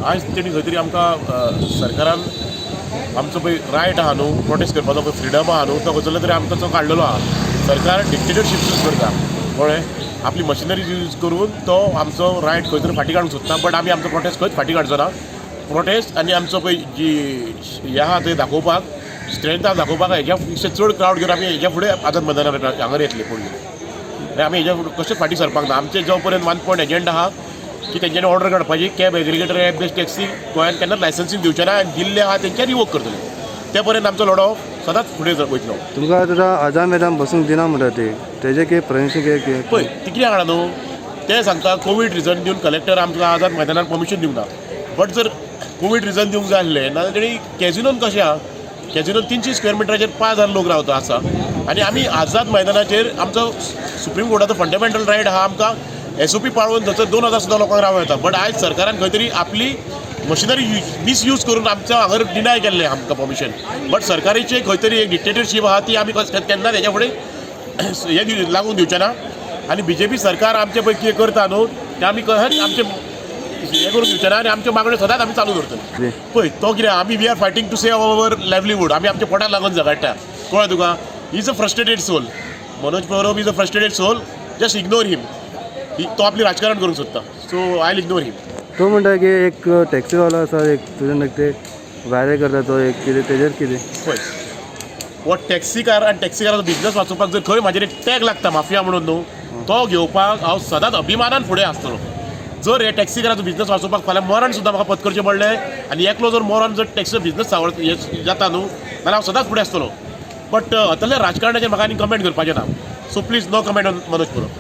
आयज तेणी खंय तरी आमकां सरकारान आमचो पळय रायट आहा न्हू प्रोटेस्ट करपाचो पळय फ्रिडम आहा न्हू, तो खंयसरलो तरी आमकां तो काडलेलो आहा. सरकार डिक्टेटरशीप यूज करता, कळ्ळें? आपली मशिनरी यूज करून तो आमचो रायट खंय तरी फाटीं काडूंक सोदता, बट आमी आमचो प्रोटेस्ट खंयच फाटीं काडचो ना. प्रोटेस्ट आनी आमचो पळय जी हें आहा ते दाखोवपाक, स्ट्रेंथ आहा दाखोवपाक, हेज्या पेक्षा चड क्रावड घेवन आमी हेज्या फुडें आझाद मैदानार हांगर येतले फुडले आनी आमी हेज्या फुडें कशेंच फाटीं सरपाक ना. आमचे जो पर्यंत वन पॉयंट एजेंडा आहा की तेंच्यांनी ऑर्डर काडपाची, cab aggregator, app based taxi गोंयांत केन्नाच लायसन्सींग दिवचे ना आनी दिल्ले आहा तेंचे रिवोक करतले. ते पर्यंत आमचो लढो सदांच फुडें वयतलो. तुमकां आतां आझाद मैदान बसूंक दिना म्हणटा ती, तेजे कितें प्रिवेन्शन कितें कितें? पळय, ती कितें जाणा न्हू, ते सांगता कोवीड रिजन दिवन कलेक्टर आमकां आझाद मैदानार परमिशन दिवंक ना. बट जर कोवीड रिजन दिवंक जाय आसलें नाजाल्यार तेणी कॅजिनोन कशें आहा? कॅजिनोन 300 स्क्वेअर मिटराचेर 5000 लोक रावता आसा आनी आमी आझाद मैदानाचेर आमचो सुप्रीम कोर्टाचो फंडामेंटल रायट आहा, आमकां एसओपी पाळून थंयसर 2000 सुद्दां लोकांक रावं येता. बट आयज सरकारान खंय तरी आपली मशिनरी मिसयूज करून आमच्या हांगर डिनाय केल्लें आमकां परमिशन. बट सरकाराची खंय तरी एक डिक्टेटरशीप आहा, ती आमी केन्नाच हेच्या फुडें हे लागून दिवचे ना. आनी बीजेपी सरकार आमचे पळय कितें करता न्हू, तें आमी कशेंच आमचे हें करून दिवचे ना आनी आमच्यो मागण्यो सदांच आमी चालू दवरतले. पळय, तो कितें, आमी we are fighting to save our livelihood. आमी आमच्या पोटाक लागून झगडटा, कळ्ळें तुका? Is a frustrated soul. Manoj Parab is a frustrated soul. Just ignore him. तो आपली राजकारण करूंक सोदता, so I ignore him. तो म्हणटा की एक टॅक्सीवालो आसा एक तुज्या ते व्हायरल करता, तो एक कितें तेजेर कितें? पळय, हो टॅक्सीकार आनी टॅक्सीकाराचो बिझनस वाचोवपाक जर खंय म्हाजेर एक टॅग लागता माफिया म्हणून न्हू, तो घेवपाक हांव सदांच अभिमानान फुडें आसतलो. जर हे टॅक्सीकाराचो बिझनस वाचोवपाक फाल्यां मरण सुद्दां म्हाका पत्करचें पडलें आनी एकलो जर मरण जर टॅक्सीचो बिझनस सावळ हे जाता न्हू, जाल्यार हांव सदांच फुडें आसतलो. बट आताल्या राजकारणाचेर म्हाका आनी कमेंट करपाचें ना, so please, no comment on Manoj Parab.